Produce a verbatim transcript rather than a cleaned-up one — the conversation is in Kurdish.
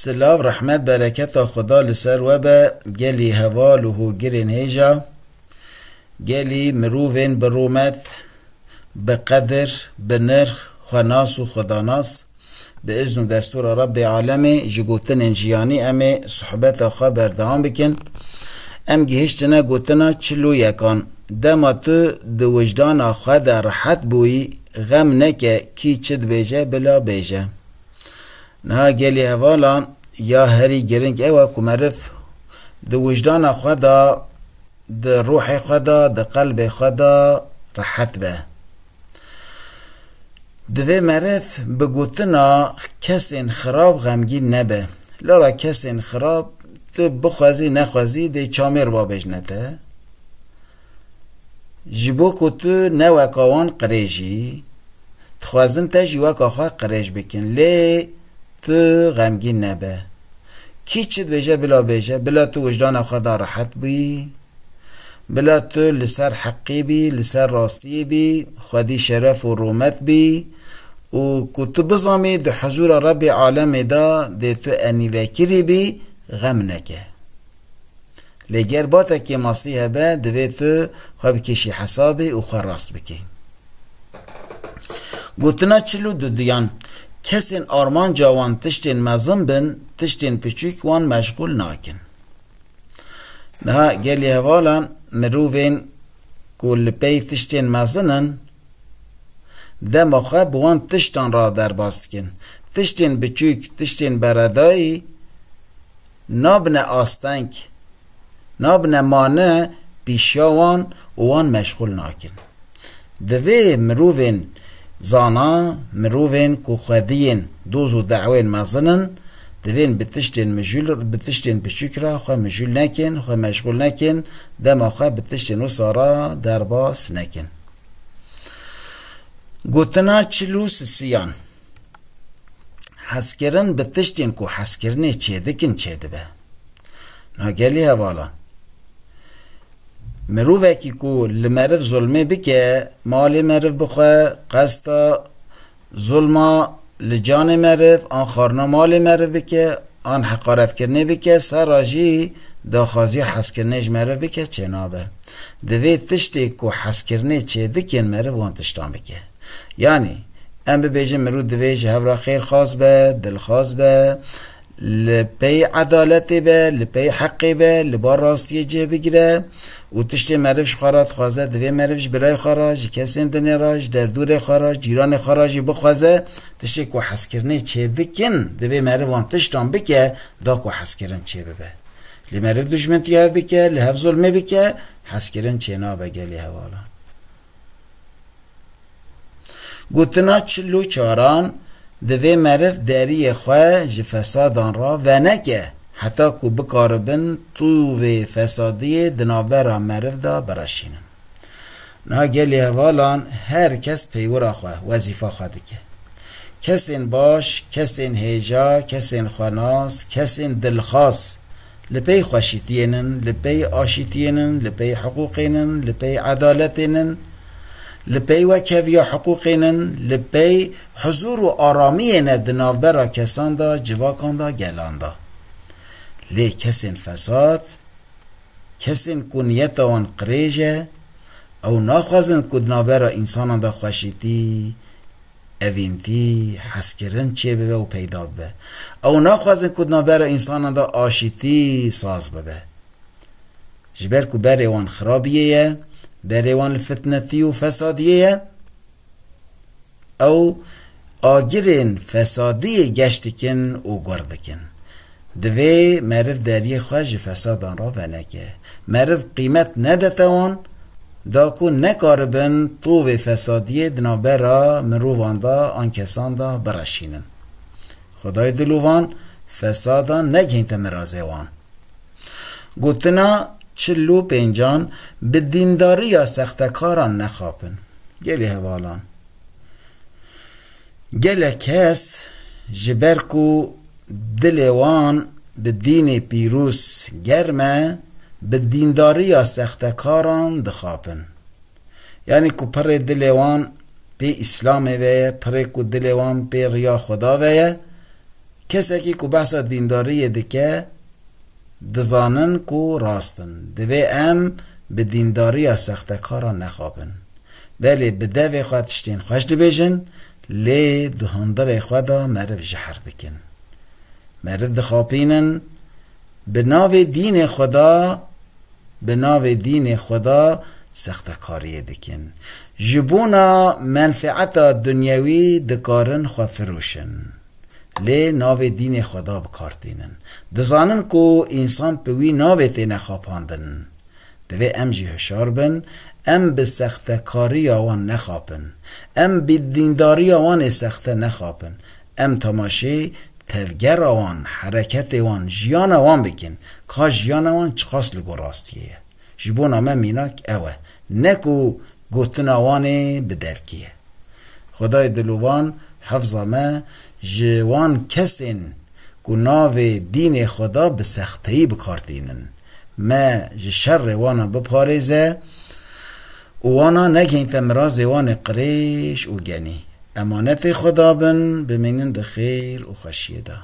Silav, rehmet, bereketa Xweda li ser we be, gelî heval û hogirên hêja, gelî mirovên bi rûmet, bi qedir, bi nirx, xwenas û xwedanas, bi izn û destûra Rebbê Alemê ji gotinên jiyanî em ê sohbeta xwe berdewam bikin. Em gihiştine gotina çil û yekan. Dema tu di wijdana xwe de rehet bûyî, xem neke, kî çi dibêje, bila bêje. Niha gelî hevalan, ya herî giring ew e ku meriv di wijdana xwe de, di ruhê xwe de, di qelbê xwe de rehet be. Divê meriv bi gotina kesên xirab xemgîn nebe. Lera kesên xirab tu bixwezî nexwezî dê çamêr babêjne te. Ji bo ku tu ne weka wan qirêj î, dixwazin te jî weka xwe qirêj bikin. Lê tu xemgîn nebe. Kî çi dibêje bila bêje, bila tu wijdana xwe da rehet bûyî, bila tu li ser heqê bî, li ser rastiyê bî, xwedî şeref û rûmet bî û ku tu bizanî di huzûra Rebbê Alemê de dê tu enîvekirî bî, xem neke. Lê ger bate kêmasî hebe, divê tu xwe bikêşî hesabê û xwe rast bikî. Gotina çil û duduyan, kesên armanca wan tiştên mezin bin, tiştên piçûk wan meşgûl nakin. Niha gelî hevalan, mirovên ku li pey tiştên mezin in, dema xwe bi wan tiştan re derbas dikin. Tiştên biçûk, tiştên beredayî nabine asteng, nabine mane pîşiya wan û wan meşxûl nakin. Divê mirovên zana, mirovên ku xwediyên doz û dewên mezin in, divên bi tiştên mijûl, bi tiştên biçûk re xwe mijûl nekin, xwe meşxûl nekin, dema xwe bi tiştên wisa re derbas nekin. Gotina çil û sisiyan. Hezkirin bi tiştên ku hezkirinê çêdikin çêdibe. Na gelî hevalan. Mirovekî ku li meriv zulmê bike, malê meriv bixwe, qesta zulma li canê meriv an xwarina malê meriv bike, an heqaretkirinê bike, serra jî daxwaziya hezkirinê ji meriv bike, çênabe. Divê tiştê ku hezkirinê çêdikin meriv wan tiştan bike. Yanî, em bibêjin mirov divê ji hev re xêrxwaz be, dilxwaz be, li pey edaletê be, li pey heqê be, li ba rastiyê cih bigire û tiştê meriv ji xwe re dixwaze, divê meriv ji birayê xwe re, ji kesên dinê re, ji derdorê xwe re, cîranê xwe re jî bixwaze, tiştê ku hezkirinê çêdikin, divê meriv wan tiştan bike, da ku hezkirin çêbibe. Lê meriv dijmintiya hev bike, li hev zulmê bike, hezkirin çênabe gelî hevalan. Gotina çil û çaran, divê meriv deriyê xwe ji fesadan re veneke, heta ku bikaribin tûvê fesadiyê di navbera meriv de bireşînin. Niha gelî hevalan, her kes peywira xwe, wezîfa xwe dike. Kesên baş, kesên hêja, kesên xwenas, kesên dilxwaz, li pey xweşîtiyê nin, li pey aşîtiyê nin, li pey hiqûqê nin, li pey edaletê nin, li pey wekheviya hiqûqê nin, li pey huzûr û aramiyê ne di navbera kesan de, civakan de, gelan de. Lê kesên fesad, kesên ku niyeta wan qirêj e, ew naxwazin ku di navbera însanan de xweşîtî, evîntî, hezkirin çêbibe û peyda bibe. Ew naxwazin ku di navbera însanan de aşîtî saz bibe. Ji ber ku berê wan xirabiyê ye, berê wan li fitnetî û fesadiyê ye, ew agirên fesadiyê geş dikin û gur dikin. Divê meriv deriyê xwe ji fesadan re veneke. Meriv qîmet nedete wan, da ku nekaribin tovê fesadiyê di navbera mirovan de an kesan de bireşînin. Xwedayê dilovan fesadan negihînte mirazê wan. Gotina çil û pêncan, bi dîndariya sextekaran nexapin. Gelî hevalan. Gelek kes ji ber ku dilê wan bi dînê pîroz germ e, bi dîndariya sextekaran dixapin. Yanî ku pirê dilê wan pê Îslamê ve ye, pirê ku dilê wan pê riya Xweda ve ye, Kesekî ku behsa dîndariyê dike, dizanin ku rast in. Divê em bi dîndariya sextekara nexapin. Belê bi devê xwe tiştên xweş dibêjin, lê di hundirê xwe de meriv jehr dikin. Meriv dixapînin, bi navê dînê xwe de, bi navê dînê xwe de sextekariyê dikin. Ji bona menfeeta dunyewî dikarin xwe firoşin. Lê navê dînê xwe de bi kar tînin. Dizanin ku însan bi wî navê têne xapandin. Divê em jî hişyar bin, em bi sextekariya wan nexapin. Em bi dîndariya wan ê sexte nexapin. Em temaşê tevgera wan, hereketê wan, jiyana wan bikin. Ka jiyana wan çiqas li gor rastiyê ye. Ji bona me mînak ew e. Ne ku gotina wan ê bi devkê ye. Xwedayê dilovan hefza me ji wan kesên ku navê dînê Xweda bi sexteyî bi kar tînin. Me ji şerê wana biparêze û wana negihînte mirazê wan ê qirêj û genî. Emanetê Xweda bin, bimînin di xêr û xweşiyê de.